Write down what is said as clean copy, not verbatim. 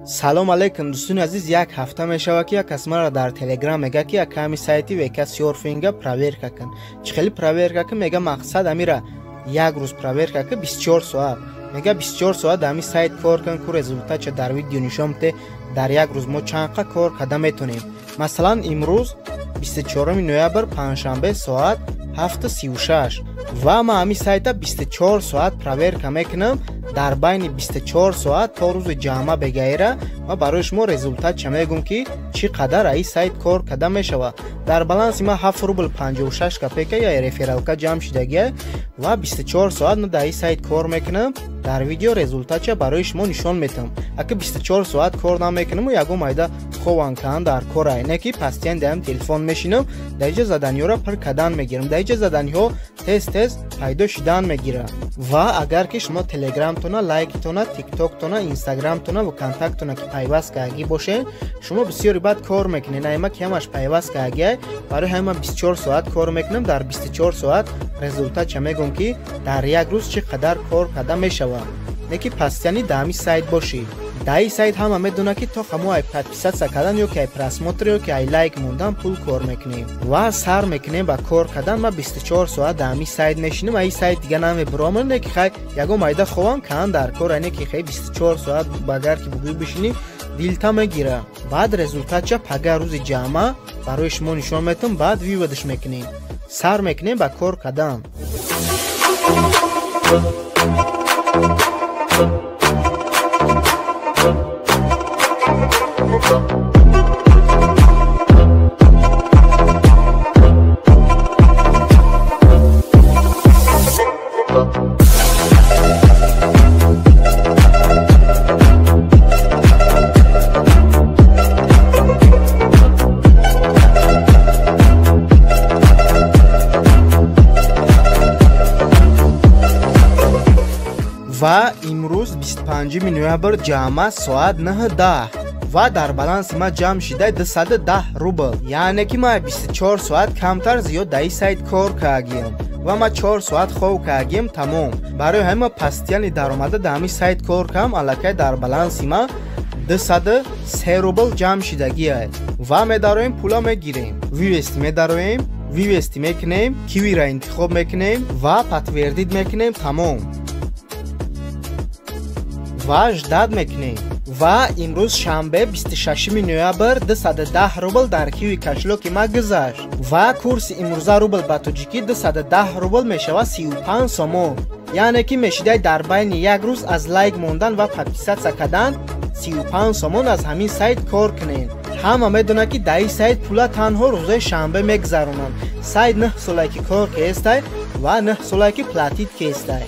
Салом алейкум дӯстони азиз, як ҳафта мешавад, ки як кас маро дар Телеграм мега, ки як ҳами сайти ВК Серфинга проверка кун. Чӣ хели проверка кун? Мега, мақсад амира як рӯз проверка кун, 24 соат. Мега, 24 соат дар ҳами сайт кор кун, ку результатша дар видео нишон бите, дар як рӯз мо чанд қа кор карда метонем. Масалан, имрӯз 24 ноябр, панҷшанбе, соат 7:36, ва ман ҳами сайта 24 соат проверка мекунам. Дар байни 24 соат то рӯзи ҷамъа бегаира ма барои шумо результатша мегӯм, ки чӣ қадар аи сайт кор карда мешавад. Дар баланси ман 7 рубл 56 копейка я рефералка ҷамъ шидагия ва 24 соат ма дар ин сайт кор мекунам. Дар видео результатша барои шумо нишон метиҳам. Ака 24 соат кор намекунаму ягон майда хованкаан дар кора, не ки пастиян даам телефон мешинам, дар иҷа заданиҳоро пур кардан мегирам. Дар иҷа заданиҳо тез тез пайдо шидан мегирад. Ва агар ки шумо телеграмтона, лайктона, тиктоктона, инстаграмтона ва контактона ки пайваст кардагӣ бошед, шумо бисёри бад кор мекунед. Найма ки ҳамаш пайваст кардагиай, барои ҳама 24 соат кор мекунам. Дар 24 соат результатша мегӯм, ки дар як рӯз чӣ қадар кор карда мешавад. Не ки пастияни дар ҳами сайт бошӣ. Дар ин сайт ҳама медонад, ки то ҳамо ай подписаться кардан ё ки ай просмотр ё ки ай лайк мондан пул кор мекунем. Ва сар мекунем ба кор кардан. Ма 24 соат дар ҳами сайт мешинам, ай сайт дига намебурам, не ки хай ягон майда ховам каан дар кор, не ки хай 24 соат багар ки бугӯй бишинӣ, дилта мегира. Баъд результатша пага рӯзи ҷамъа барои шумо нишон метам, баъд выводш мекунем. Сар мекунем ба кор кардан. Ва имрӯз 25 ноябр, ҷамъа, соат 9:10, ва дар баланси ма ҷамъ шида 210 рубл. Яъне ки ман 24 соат камтар зиёд дар ин сайт кор кардагиам ва ман 4 соат хов кардагиам, тамом. Барои ҳама пастияни даромада дар ҳамин сайт кор кардам, аллакай дар баланси ма 203 рубл ҷамъ шидагиай. Ва медароем, пула мегирем, вывести медароем, вывести мекунем, кивира интихоб мекунем ва подтвердить мекунем, тамом. Ва ждать мекунем. Ва имрӯз шанбе, 26 ноябр, 210 рубл дар киви кошелёки ма гузашт. Ва курси имрӯза рубл ба тоҷикӣ 210 рубл мешавад 35 сомон. Яъне ки мешидай дар байни як рӯз аз лайк мондан ва подписаться кардан 35 сомон аз ҳамин сайт кор кунед. Ҳама медонад, ки дар ин сайт пула танҳо рӯзои шанбе мегузаронанд. Сайт 9 солае ки кор кестай ва 9 солае ки платить кестай.